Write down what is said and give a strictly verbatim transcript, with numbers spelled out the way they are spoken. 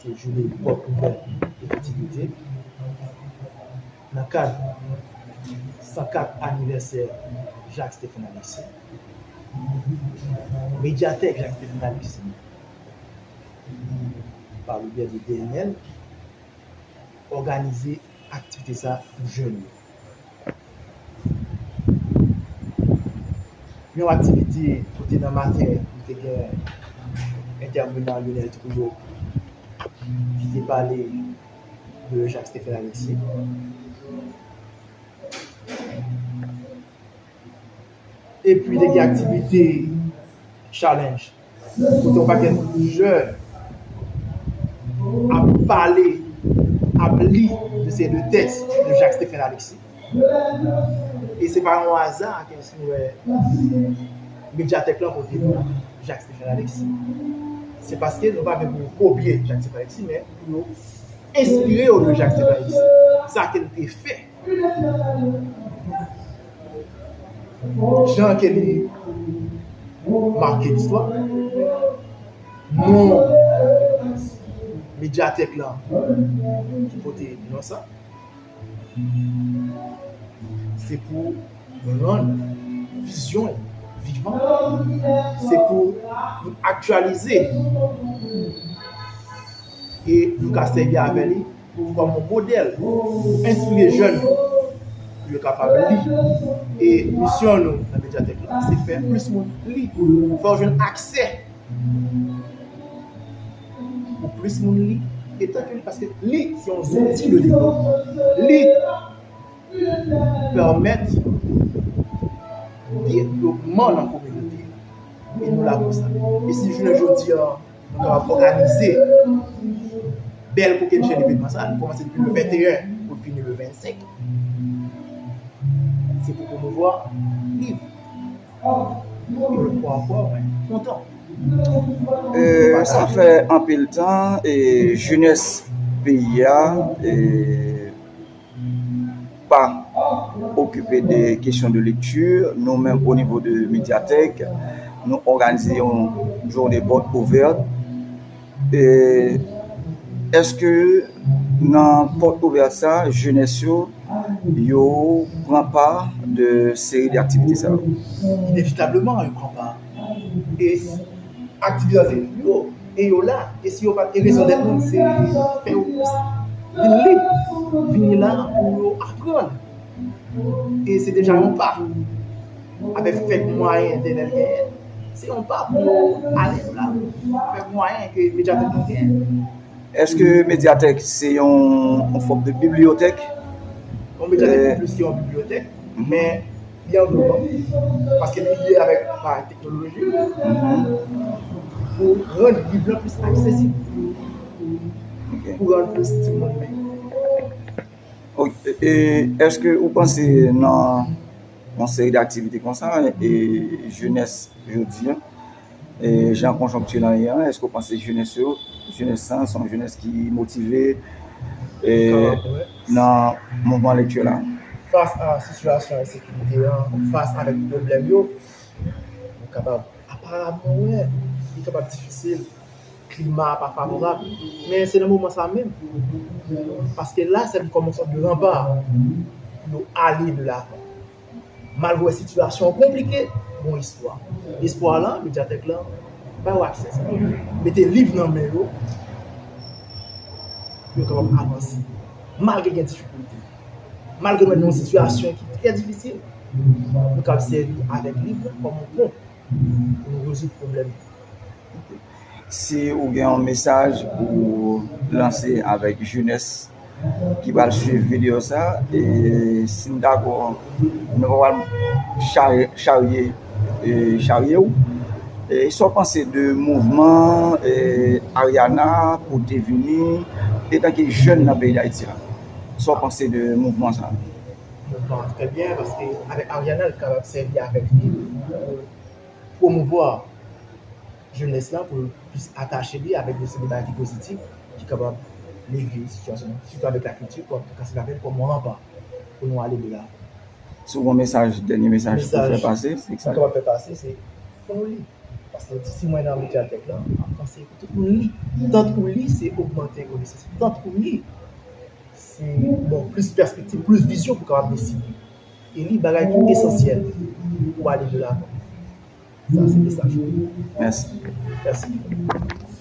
Jounen pòt ouvè efektivite nan kad san kat anivèsè Jacques Stephen Alexis. Medyatèk Jacques Stephen Alexis, pa le biais de D N L, òganize aktivite sa pou jèn yo. Yon aktivite kote nan maten, nou te gen entèvenan Lionel Trouillot ki te pale de Jacques Stephen Alexis. Epi te gen aktivite challenge kote yon pakèt jèn ap pale, ap li de seri de tèks de Jacques Stephen Alexis. E se pa yon aza ke si nou wè medyatèk lan pote pou Jacques Stephen Alexis. Se paske nou pa vle pou yo kopye Jacques Stephen Alexis, men pou yo enspire yo de Jacques Stephen Alexis. Sa ke l te fè. Jan ke li make listwa. Non medyatèk lan ki pote non sa. Se pou rann vizyon vivan. Se pou nou aktyalize e nou ka sèvi avè li kòm yon modèl pou enspire jèn yo, pou yo kapab li. E misyon nou nan medyatèk la, se fè plis moun li, fè yo jwenn aksè pou plis moun li, e tankou li, paske li se yon zouti de devlopman. Li pèmèt devlopman nan kominote. E nou la pou sa. E si jounen jodi a, nou kapab òganize bèl kokennchenn evènman sa, nou kòmanse depi le venteyen pou fini le vennsenk. Se pou pwomouvwa liv. Yon fwa ankò, mwen kontan. E, sa fè anpil tan e jenès peyi a e, pa okipe de kesyon de lekti. Nou menm, o nivo de medyatèk, nou òganize yon jounen pòt ouvèt. E èske nan pòt ouvèt sa, jenès yo, yo pran pa de seri de aktivite sa yo? Inevitableman, yo pran pa. E aktivite sa se pou yo. E yo la. E si yo pa t gen rezon dèt, nou se fè yo plis vin li, vini la pou yo aprann. E se deja yon pa. Avèk fèk mwayen entènèt genyen, se yon pa pou yo ale la. Fèk mwayen ke medyatèk nou genyen. Èske medyatèk se yon, yon fòm de bibliyotèk? Yon medyatèk se plis ke yon bibliyotèk, men li an global, paske li lye avèk pa teknoloji, pou rann liv lan plis aksesib, pou rann plis timoun li. Ok. E èske ou panse nan yon seri de aktivite konsa, e jenès jodi a, e jan konjonkti lan ye an, èske ou panse jenès yo, jenès lan se yon jenès ki motive e nan mouvman lekti la? Fas a sitiyasyon ensekirite an, fas avèk pwoblèm yo, nou kapab, aparamman, wè, li kapab difisil. Klima a pa favorab. Men se nan moman sa menm, paske la sèvi kòm yon sòt de ranpa pou yo ale de lavan. Malgre sitiyasyon an konplike, gon espwa. Espwa lan, medyatèk lan ba yo aksè sa. Mete liv nan men yo pou yo kapab avanse. Malgre gen difikilte, malgre nou nan yon sitiyasyon ki trè difisil, nou kapab sèvi avèk liv lan kòm yon pon pou nou rezoud pwoblèm yo. Si ou gen yon mesaj pou lanse avèk jenès ki pral swiv videyo sa, e si n dakò, nou pa pral charye, charye, e, charye w. E sa w panse de mouvman e, Ariana pote vini etanke jèn nan peyi Dayiti la? Sa w panse de mouvman sa? Mouvman an trè byen, paske avèk Ariana, l kapab sèvi avèk li pou pwomouvwa jenès lan, pou l plis atache li avèk de seri de bagay ki pozitif, ki kapab leve sitiyasyon an, sitou avèk lakilti, kòm, kase lapenn kòm yon ranpa pou nou ale de lavan. Si w gen yon mesaj, dènye mesaj pou fè pase, se sa. Mesaj mwen kapab fè pase, se Pou nou li. Paske si mwen nan Mediatèk la, m ap konseye pou tout moun li. Tant ou li, se ogmante konesans. Tant ou li, se bon plis pèspektiv, plis vizyon pou kapab deside. E li bagay ki esansyèl pou ale de lavan. Sa se mesaj mwen. Mèsi. Mèsi.